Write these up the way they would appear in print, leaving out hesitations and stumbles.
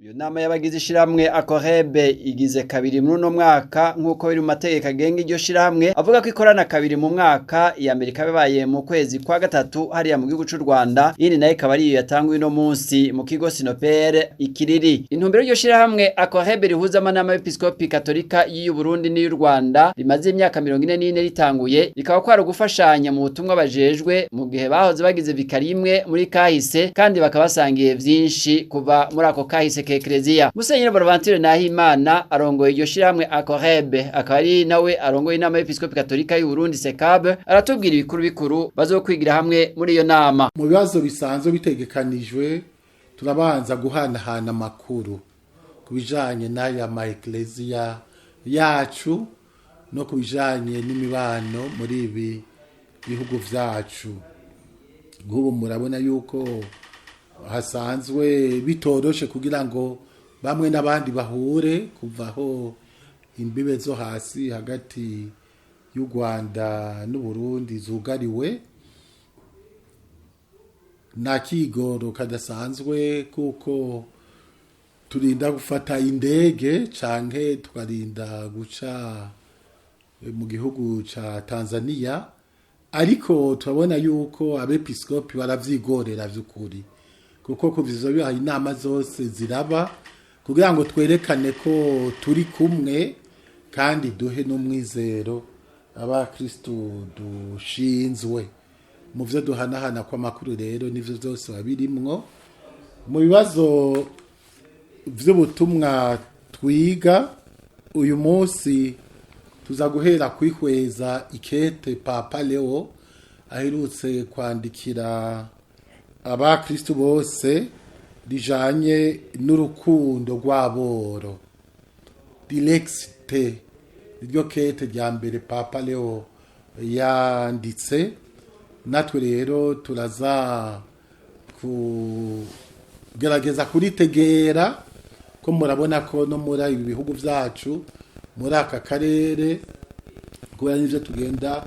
Iyo nama y'abagize ishirahamwe Akorebe igize kabiri muri uno mwaka, nk'uko biri mu mategeko agenga iryo shirahamwe, avuga ko ikorana kabiri mu mwaka. Iya mbere ikaba ibaye mu kwezi kwa gatatu hariya mu gihugu c'u Rwanda, iyindi nayo ikaba ariyo yatanguye uno munsi mu kigo Sinopere Ikiriri. Intumbero y'iryo shirahamwe Akorebe rihuza amanama y'Episkopi Katolika y'u Burundi n'iy'u Rwanda rimaze imyaka 44 ritanguye, rikaba kwari ugufashanya mu butumwa bajejwe mu gihe bahoze bagize vikari imwe muri kahise, kandi bakaba basangiye vyinshi kuva muri ako kahise Eklezia. Musenyeri Bonaventure Nahimana arongoye iryo shirahamwe Akorebe, akaba ari nawe arongoye inama y'Episkopi Katolika y'u Burundi SECAB, aratubwira ibikuru bikuru bazokwigira hamwe muri iyo nama. Mu bibazo bisanzwe bitegekanijwe, turabanza guhanahana amakuru ku bijanye n'aya ma eklezia yacu no ku bijanye n'imibano muri ibi bihugu vyacu. Nk'ubu murabona yuko hasanzwe bitoroshe kugira ngo bamwe n'abandi bahure, kuva aho imbibe zo hasi hagati y'u Rwanda n'Uburundi zugariwe. Nta kigoro kadasanzwe, kuko turinda gufata indege canke tukarinda guca mu gihugu ca Tanzania, ariko turabona yuko abepiskopi baravyigorera vy'ukuri, kuko kuva ivyo bihaye inama zose ziraba kugira ngo twerekane ko turi kumwe kandi duhe n'umwizero abakristu dushinzwe. Mu vyo duhanahana kw'amakuru rero nivyo vyose babirimwo. Mu bibazo vy'ubutumwa twiga uyu munsi, tuza guhera kwihweza ikete Papa Leo aherutse kwandikira abakristu bose rijanye n'urukundo rw'aboro, Dilexite. Iryo kete rya mbere Papa Leo yanditse, natwe rero turaza kugerageza kuritegera, ko murabona ko no muri ibi bihugu vyacu, muri aka karere, kubera n'ivyo tugenda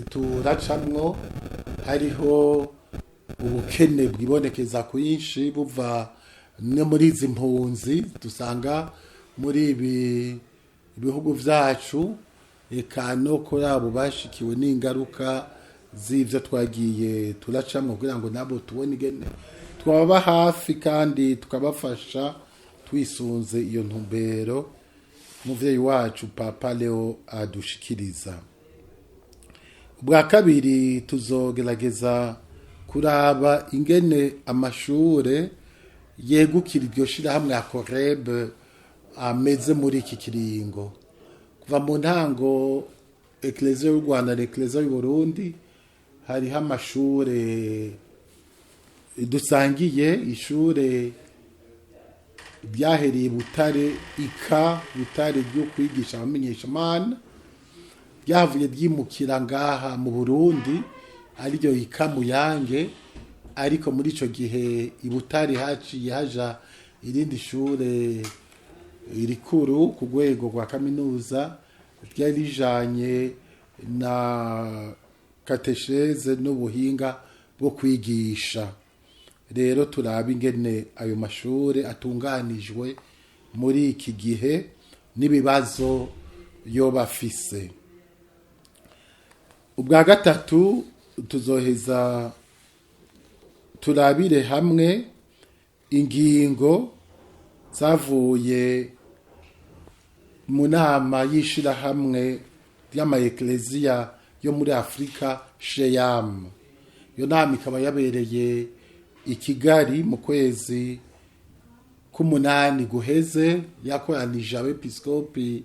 turacamwo, hariho ubukene bwibonekeza kwinshi buva no muri izi mpunzi dusanga muri ibi bihugu vyacu, eka no kuri abo bashikiwe n'ingaruka z'ivyo twagiye turacamwo, kugira ngo nabo tubone ingene twababa hafi kandi tukabafasha twisunze iyo ntumbero muvyeyi wacu Papa Leo adushikiriza. Ubwa kabiri, tuzogerageza kuraba ingene amashure yegukira iryo shirahamwe Akorebe ameze muri iki kiringo. Kuva mu ntango, Eklezia y'u Rwanda na Eklezia y'u Burundi hariho amashure dusangiye. Ishure ryahereye Butare, ika Butare, ryo kwigisha abamenyeshamana, ryavuye ryimukira ngaha mu Burundi, ariryo ika Muyange. Ariko muri ico gihe i Butare haciye haja irindi shure rikuru ku rwego rwa kaminuza ryari rijanye na katesheze n'ubuhinga bwo kwigisha. Rero turaba ingene ayo mashure atunganijwe muri iki gihe n'ibibazo yoba afise. Ubwa gatatu, tuzoheza turabire hamwe ingingo zavuye mu nama y'ishirahamwe ry'amayekleziya yo muri Afurika, SHEAM. Iyo nama ikaba yabereye i Kigali mu kwezi k'umunani guheze, yakoranije abepiskopi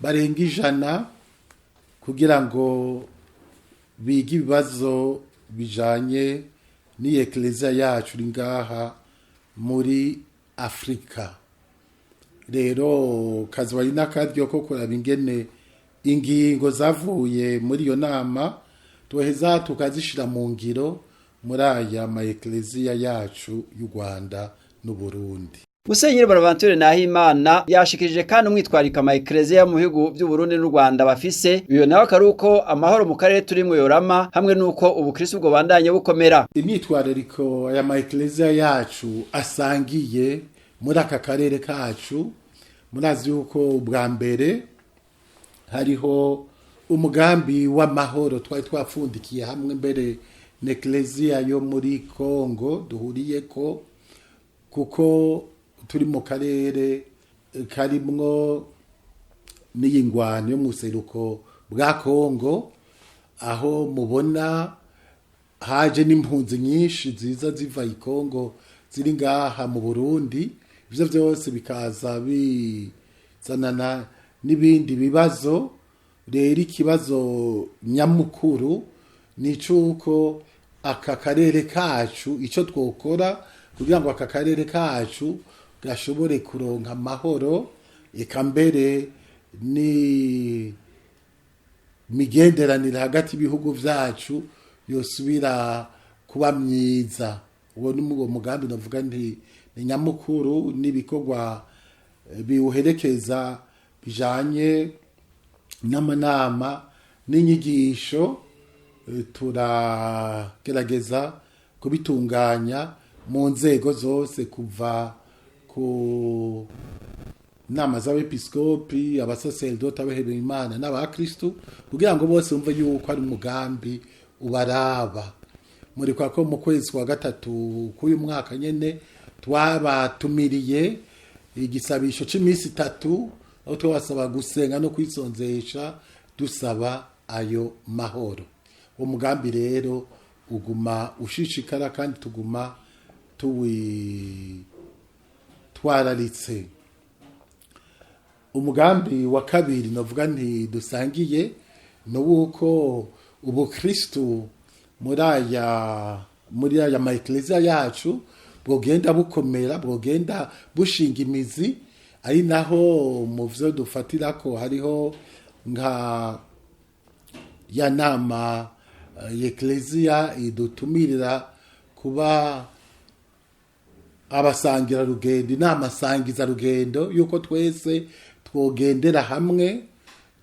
barenga 100 kugira ngo bige ibibazo bijanye n'iyi ekleziya yacu iri ngaha muri Afurika. Rero kazoba ari n'akaryo ko kuraba ingene ingingo zavuye muri iyo nama tuheza tukazishira mu ngiro muri aya ma ekleziya yacu y'u Rwanda n'Uburundi. Musenyeri Bonaventure Nahimana yashikirije kandi umwitwariko ama ekleziya mu bihugu by'u Burundi n'u Rwanda bafise. Iyo nawe akari uko amahoro mu karere turimwo yorama, hamwe n'uko ubukristo bwo bandanye bukomera. Imyitwarariko aya ma ekleziya yacu asangiye Muri aka karere kacu, murazi yuko ubwa mbere hariho umugambi w'amahoro twari twapfundikiye hamwe mbere n'Eklezia yo muri Kongo duhuriyeko, kuko turi mu karere karimwo n'iyi ngwano yo mu buseruko bwa Kongo, aho mubona haje n'impunzi nyinshi ziza ziva i Kongo ziri ngaha mu Burundi. Ivyo vyose bikaza bizanana n'ibindi bibazo. Rero ikibazo nyamukuru ni icuko aka karere kacu, ico twokora kugira ngo aka karere kacu gashobore kuronka amahoro, eka mbere ni migenderanire hagati y'ibihugu vyacu yosubira kuba myiza. Uwo ni uwo mugambi navuga nti ni nyamukuru, n'ibikorwa biwuherekeza bijanye n'amanama n'inyigisho, turagerageza kubitunganya mu nzego zose, kuva ku nama z'abepiskopi, abasaserdoti, abahebeye Imana n'abakristu, kugira ngo bose bumve yuko ari umugambi ubaraba. Muri kwa ko mu kwezi kwa gatatu k'uyu mwaka nyene twabatumiriye igisabisho c'iminsi 3, aho twabasaba gusenga no kwisonzesha dusaba ayo mahoro. Uwo mugambi rero uguma ushishikara kandi tuguma tuwitwararitse. Umugambi wa kabiri navuga nti dusangiye ni uwuko ubukristu muri aya ma eklezia yacu bwogenda bukomera, bwogenda bushinga imizi. Ari naho mu vyo dufatirako hariho nka ya nama y'eklezia idutumirira kuba abasangira rugendo, inama sangiza rugendo, yuko twese twogendera hamwe,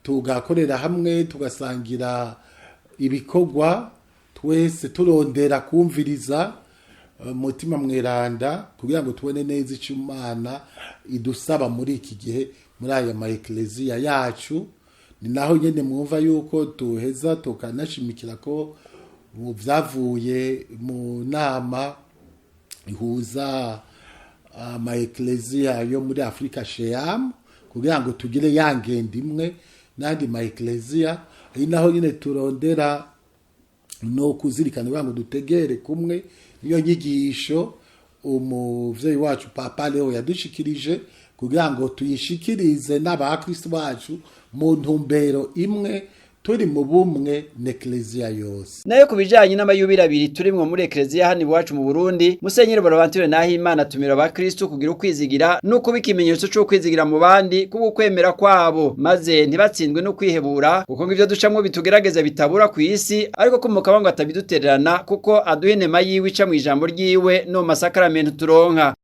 tugakorera hamwe, tugasangira ibikorwa, twese turondera kumviriza Mutima Mweranda, kugira ngo tubone neza icyo Imana idusaba muri iki gihe muri aya ma eklezia yacu. Ni naho nyene mwumva yuko tuheza tukanashimikira ko mu vyavuye mu nama ihuza ama eklezia yo muri Afrika, SHEAM, kugira ngo tugire ya ngendo imwe n'andi ma eklezia. Ari naho nyine turondera no kuzirikana kugira ngo dutegere kumwe niyo nyigisho umuvyeyi wacu Papa Leo yadushikirije, kugira ngo tuyishikirize n'abakristo bacu mu ntumbero imwe, turi mu bumwe n'eklezia yose. Nayo ku bijanye n'amayubiro abiri turimwo muri Eklezia hano iwacu mu Burundi, Musenyeri Bonaventure Nahimana atumira abakristu kugira ukwizigira no kuba ikimenyetso co kwizigira mu bandi kubwo kwemera kwabo, maze ntibatsindwe no kwihebura, kuko ngo ivyo ducamwo bitugerageza bitabura ku isi, ariko ko mukaba ngo atabidutererana, kuko aduha inema yiwe ica mw'ijambo ryiwe no mu masakaramentu turonka.